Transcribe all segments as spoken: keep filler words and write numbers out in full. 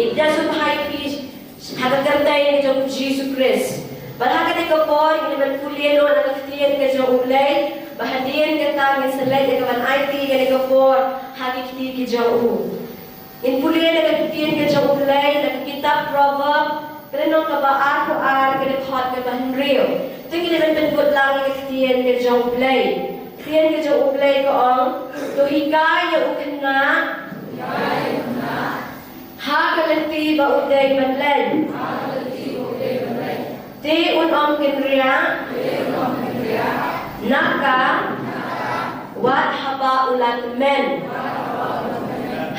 Ngi da sngewbha ïa phi ha ka kyrteng ka jong u Jisu Khrist. Bad ha kane ka por ngin ïa pule noh na ka ktien ka jong u Blei, ba hadien kata ngin sa leit ïa ka ban aiti kane ka por ha ki kti ki jong u. Ngin pule na ka ktien ka jong u Blei na ka kitab Proverb, ka lynnong kaba arphew ar, ka dkhot kaba hynriew. Te ngin ïa pynbud lang ïa ka ktien ka jong u Blei. Ktien ka jong u Blei ka ong, to hikai ïa u khynnah ha ka lynti ba u dei ban leit. Te un ym kynriah na ka, wat haba u la tymmen.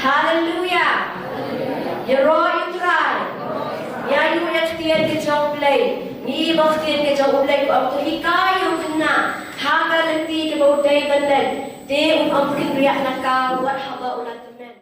Haleluya. Ïaroh ïa u Trai. Ïa ïa u ïa ktien ka jong u Blei. Ngi ba ktien ka jong u Blei ka ong, to hikai ïa u khynnah ha ka lynti kaba u dei ban leit. Te un ym kynriah na ka, wat haba u la tymmen.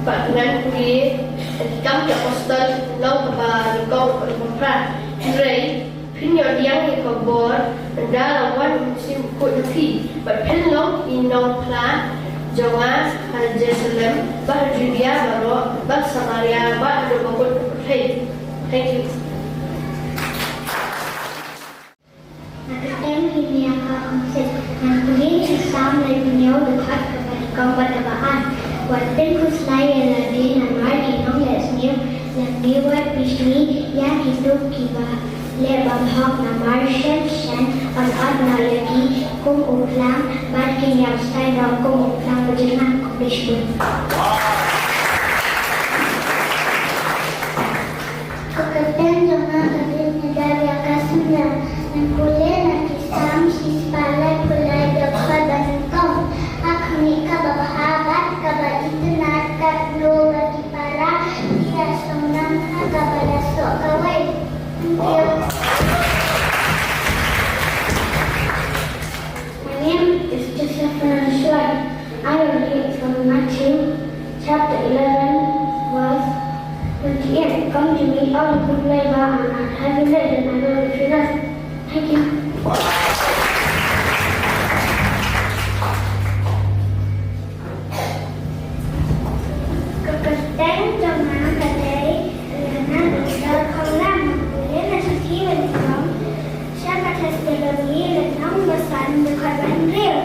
Bad ngan pule ïa ki Kam ki Apostol lynnong kaba nyngkong, lynnong kaba phra. Hynrei phin ïoh pdiang ïa ka bor ynda la wan U Mynsiem Bakhuid ha phi, bad phin long ki nongphla jong nga ha Jerusalem bad ha Judea baroh bad Samaria bad haduh ba kut ka pyrthei. Thank you. Nga kyrteng Linia Kong Sik. Ngan pule ïa ka Salm laiphew hynñiew, dkhot kaba nyngkong bad kaba ar. Wat phin khuslai ïa lade namar ki nonglehsniew, lymne wat phi sngi ïa kito kiba leh bymhok, namar shen shen yn ot noh ïa ki kum u phlang bad kin ïap stai noh kum u phlang bajyrngam. Khublei shibun. Ka kyrteng jong nga ka dei Nadalia Kasmina. Ngan pule na ki Salm shispah laiphew lai, dkhot ba nyngkong. Ha khmih kaba bha bad kaba itynnad, katno ba ki para ki ïashnong ha kaba la soh kawei. Thank you. My name is Joseph Francois. I will read from Matthew chapter eleven, verse twenty-eight. Come to me, all who labor and are heavy laden, and I will give you rest. Thank you. Ka kyrteng jong nga ka dei Elena Dodar Khonglam. Nga pule na shithi lynnong sha ka Thessaloni lynnong ba san, dkhot ba hynriew.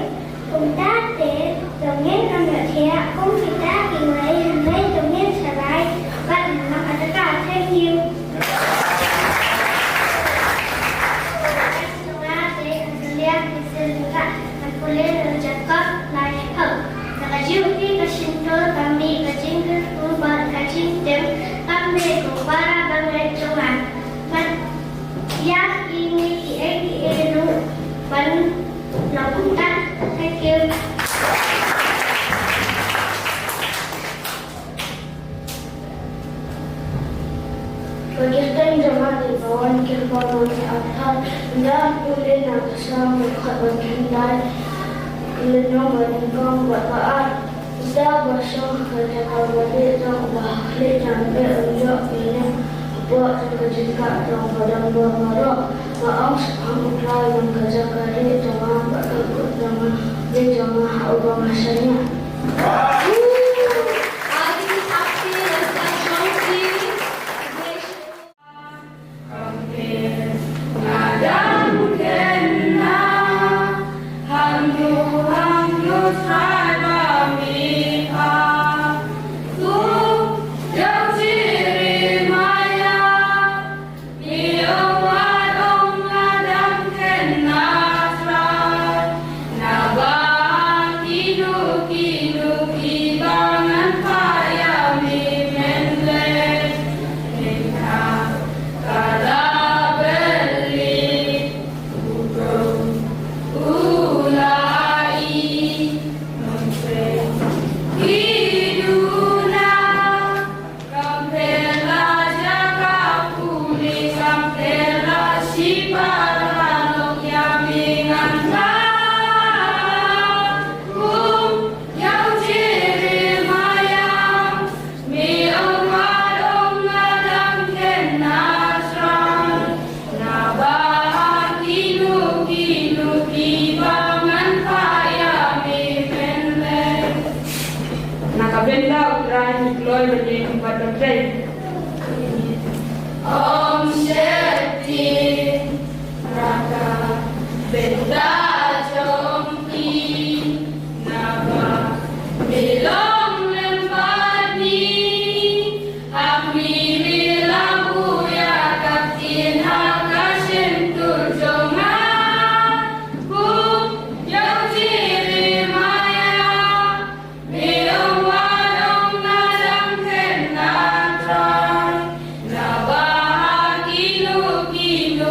Kumta te, to ngin ym ïohthiah kum kita kiwei, hynrei to ngin shakri bad ngin long adakha. Thank you. Nga te Azalea Kisil Lyngrah, nga pule na Jakob lai shiphew. Na ka jingpynshoi ka shyntur, kam mih ka jingkyrkhu bad ka jingtim, kam mih kum u para bangeit jong nga. Bad ïa kine kiei kiei ruh ban long kumta. Thank you. Ka kyrteng jong nga dei Pawan Kyrpang Nongïarap. Nga pule na ka Salm dkhot ba khyndai, lynnong ba nyngkong bad ba ar. Uta uba shong ha ka jaka ba lieh jong uba ha khlieh jong u Blei un ïoh ïalam hapoh jong ka jingkah jong uba don bor baroh. Nga ong shaphang U Trai, jong ka jaka rieh jong nga bad ka kut jong nga, Blei jong nga ha uba nga shaniah. Na ka bynta U Trai ngi kloi ban ïeng bad U Trai. Ong Shakti, na ka bynta jong ngi, naba mi long lem bad ngi, ha khmih mi la buh ïa ka ktien ha ka shyntur jong nga. Kum ïa u Jeremiah, me ong wat ong na dang khynnah, Trai, naba ha kino kino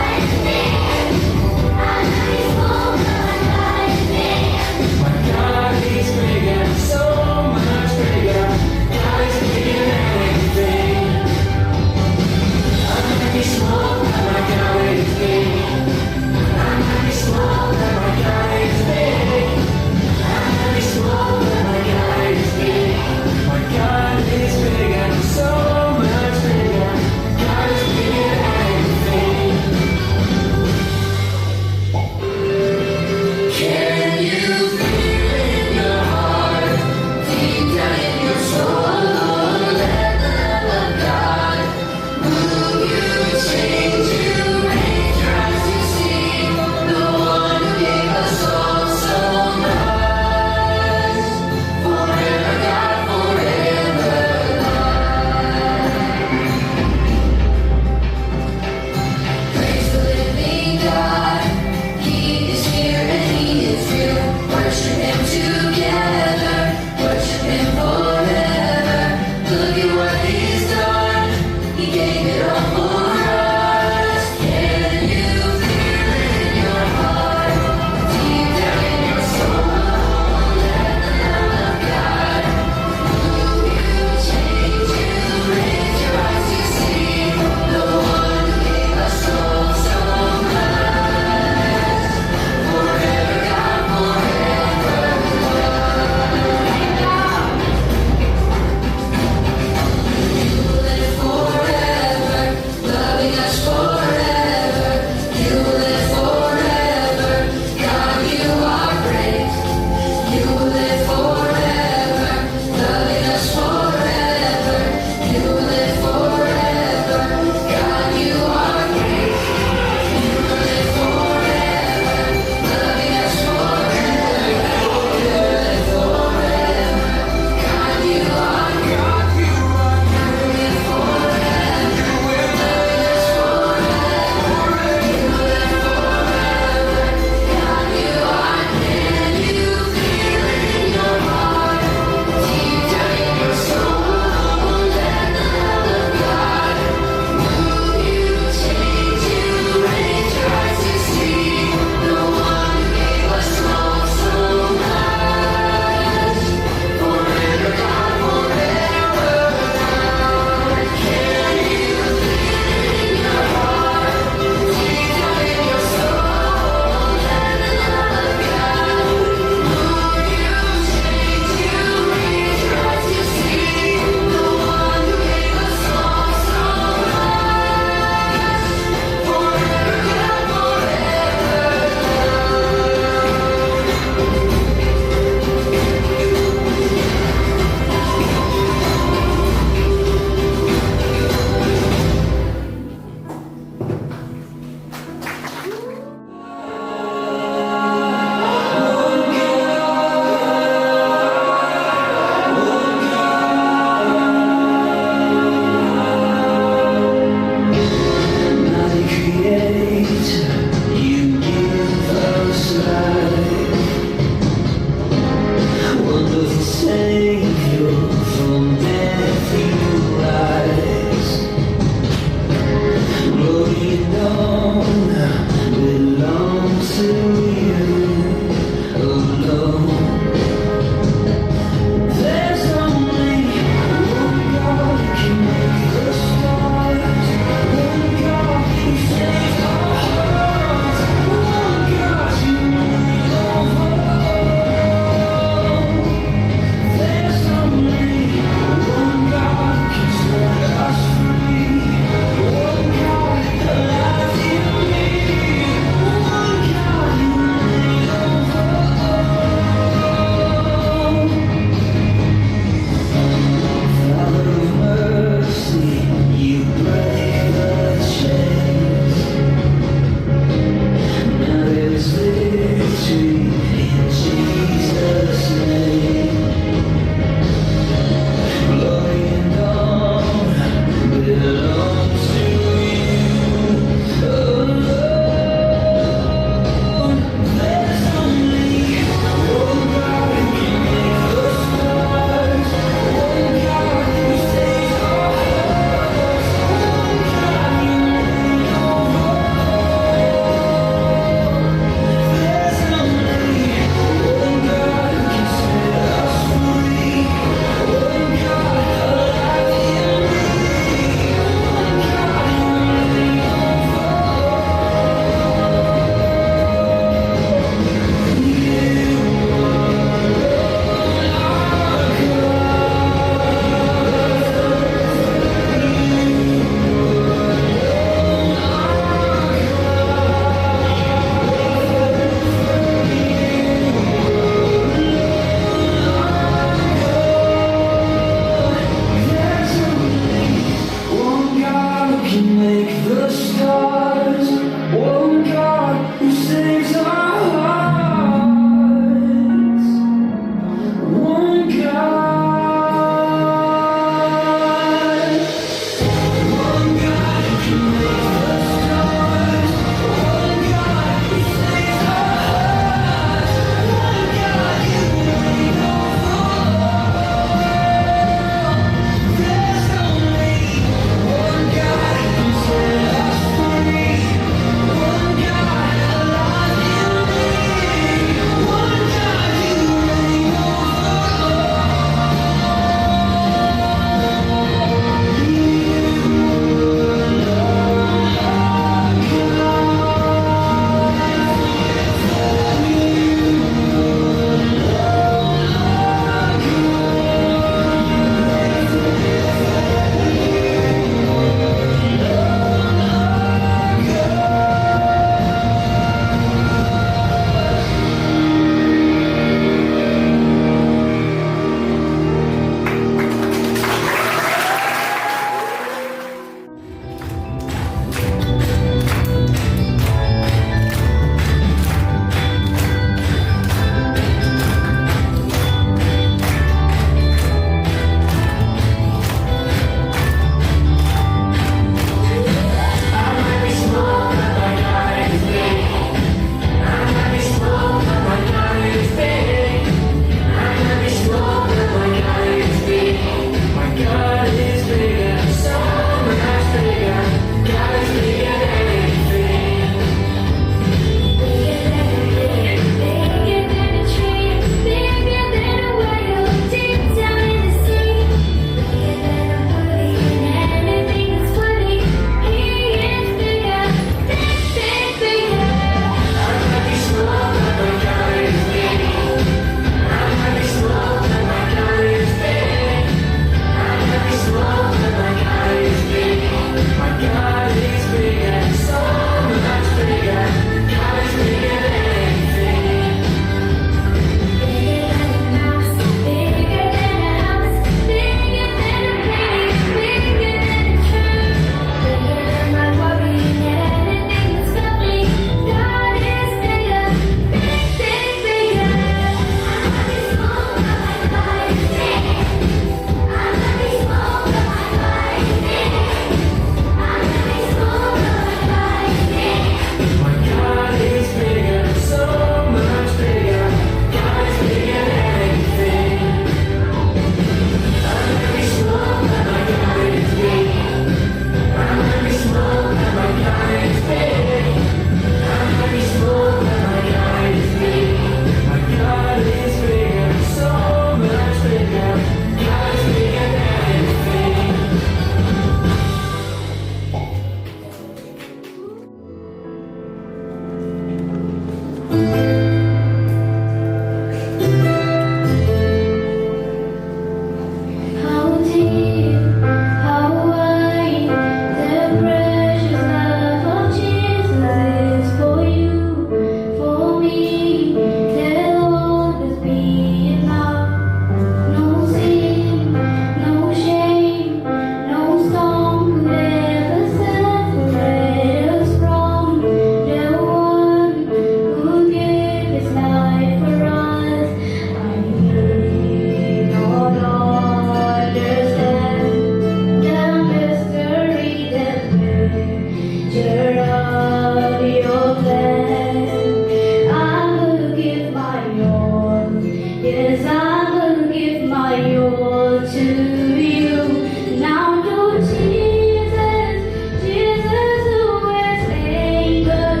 To you, now to Jesus, Jesus who is able,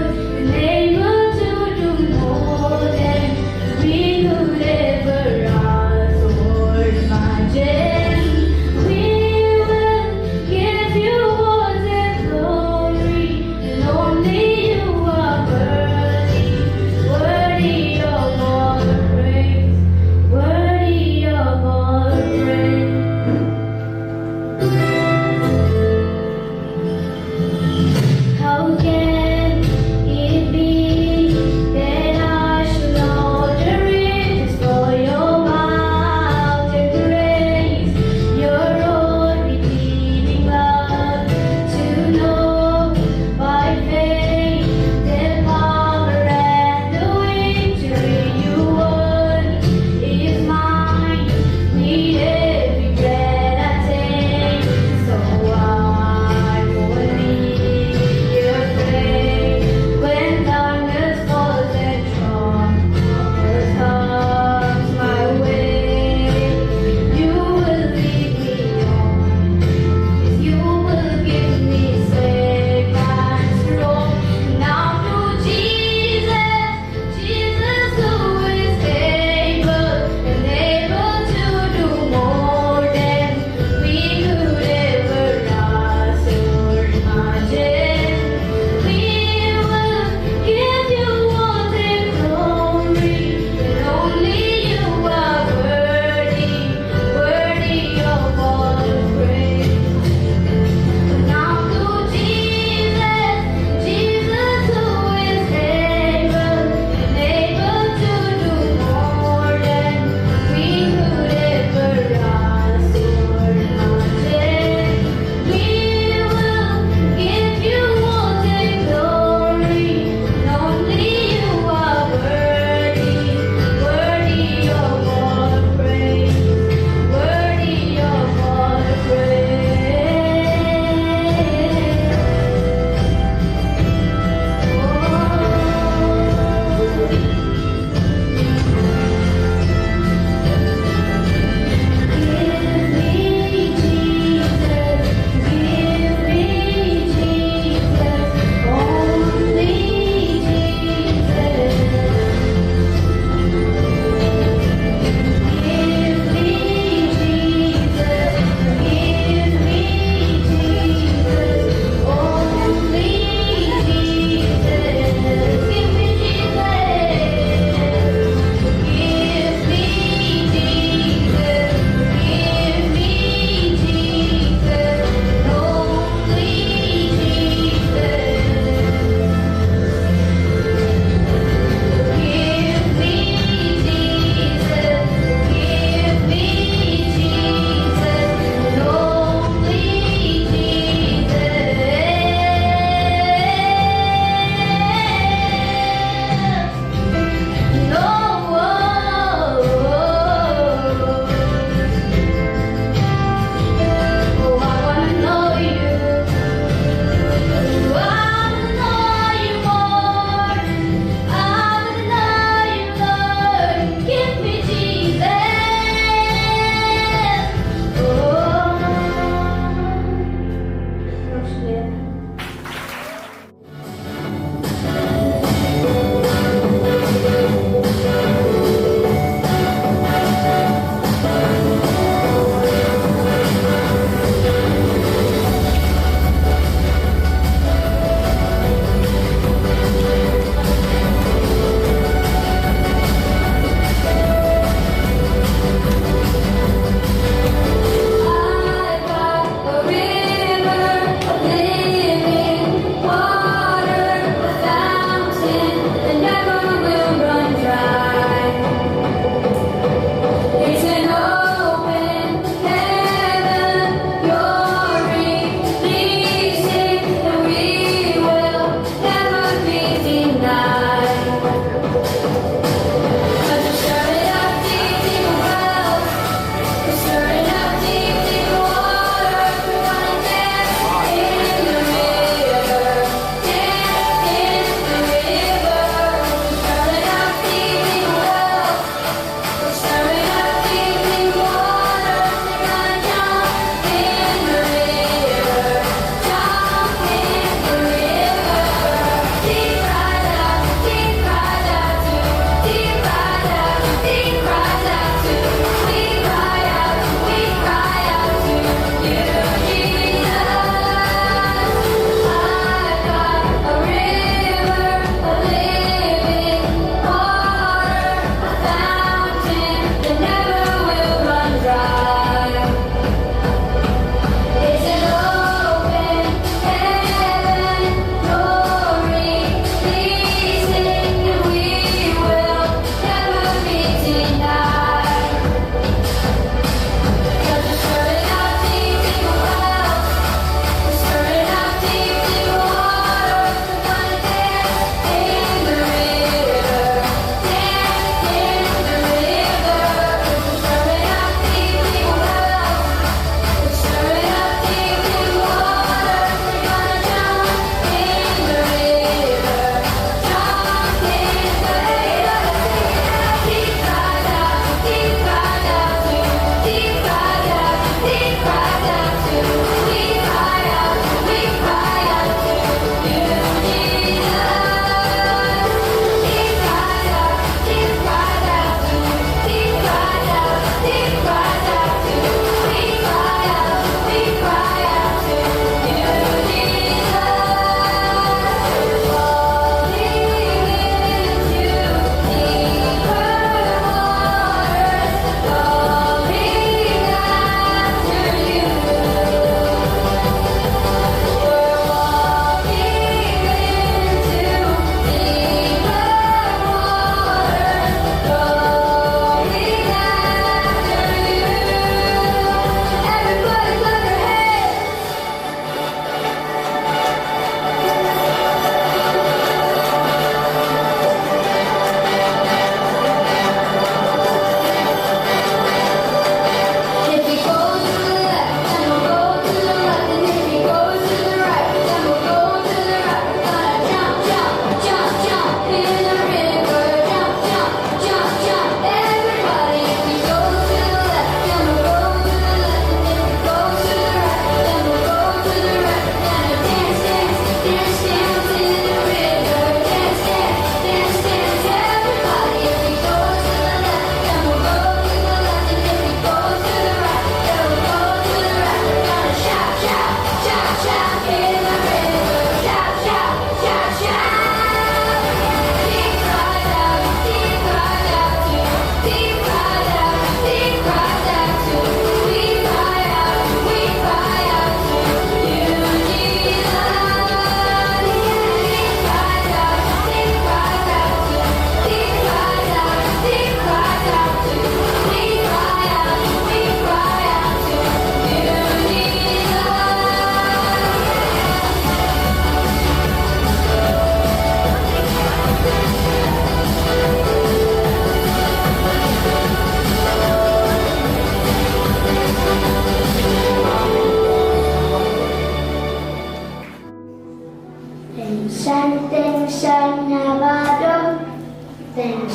able to do more than we could ever ask or imagine. We will give you all the glory, and only you are worthy, worthy of all praise, worthy of all praise.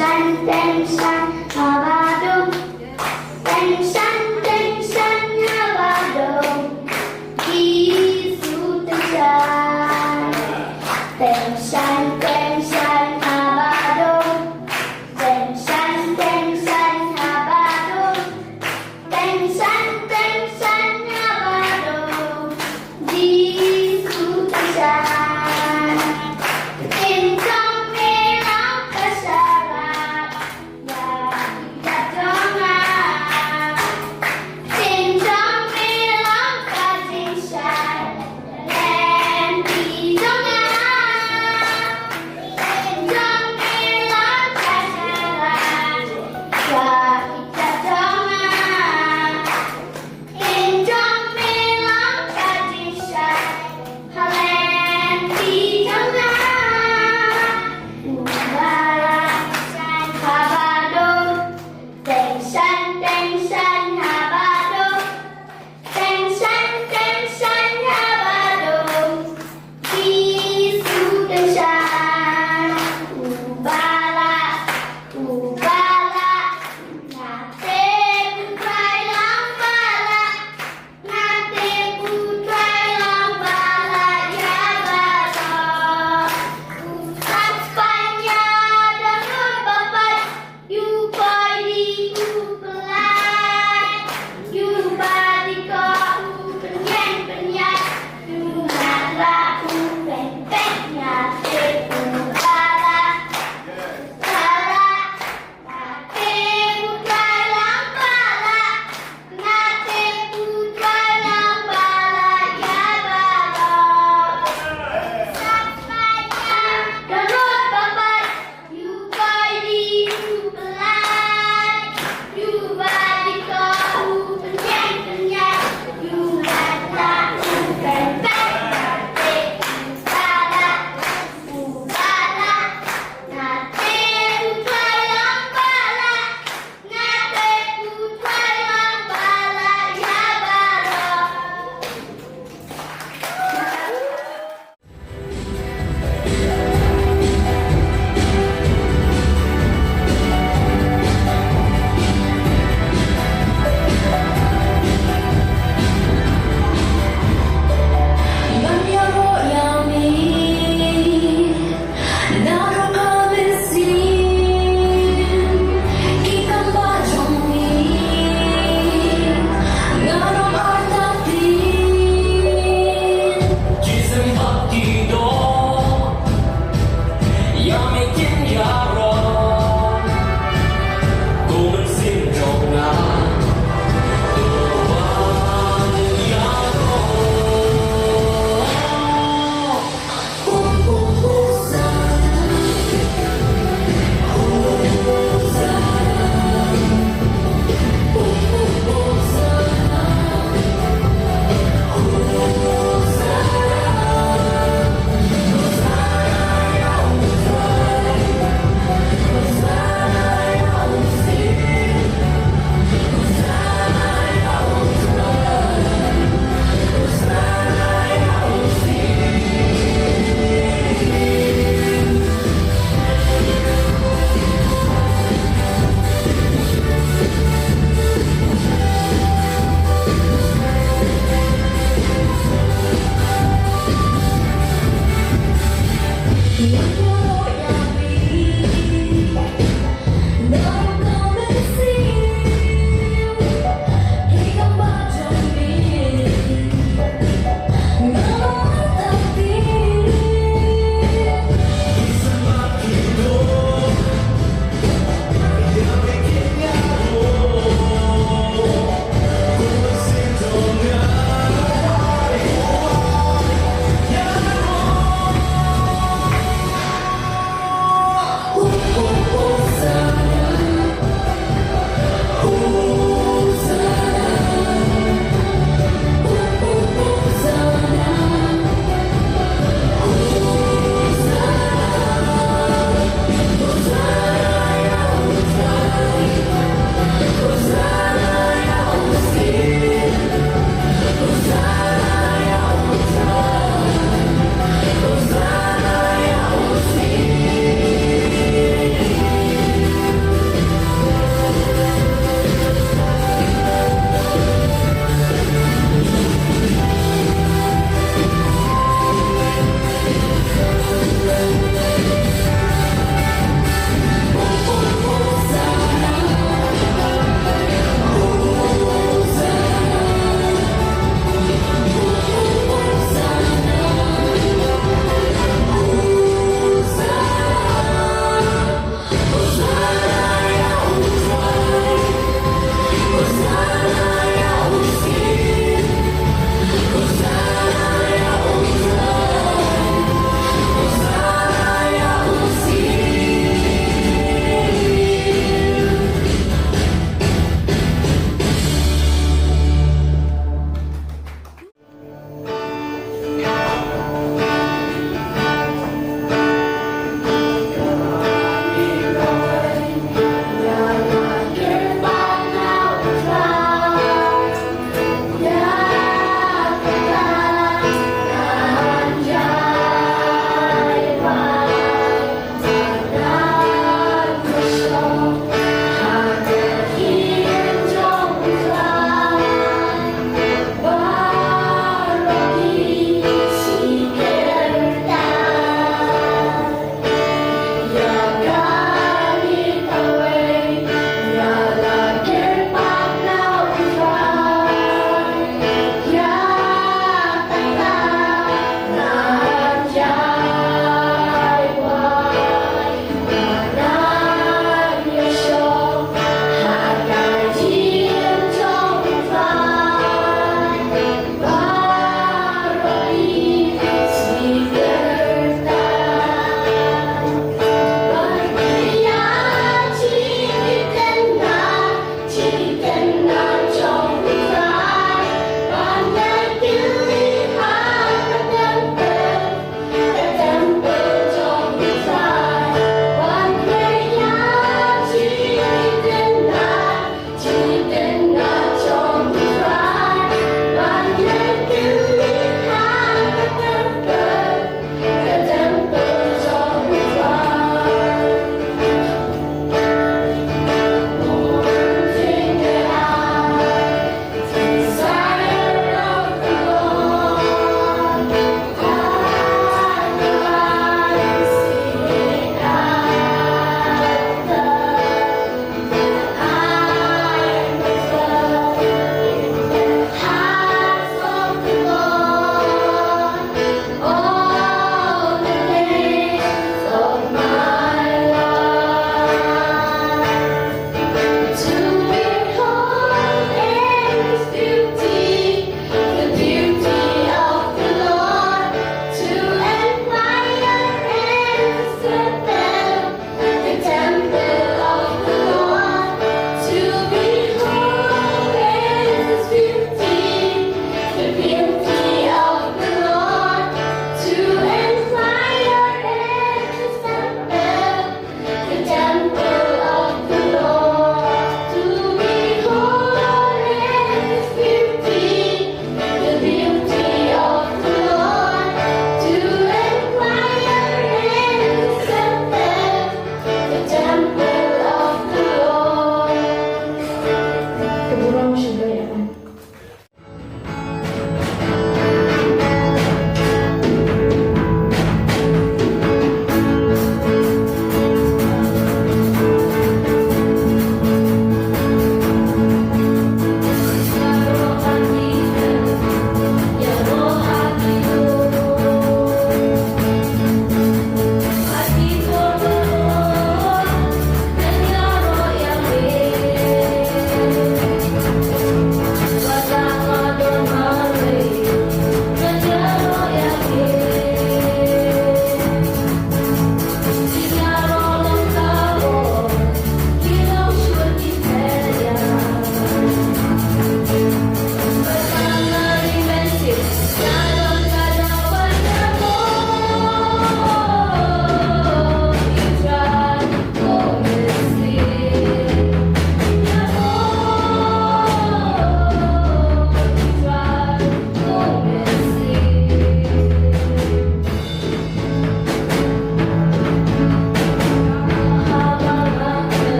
Shan, ten shan haba dum. Ten shan, ten shan haba dum. Jisu ten shan. Ten shan, ten shan haba dum. Ten shan, ten shan haba dum. Ten shan, ten shan haba dum. Jisu ten shan. Kin tong me la ka sharap. Ya, ya jong nga.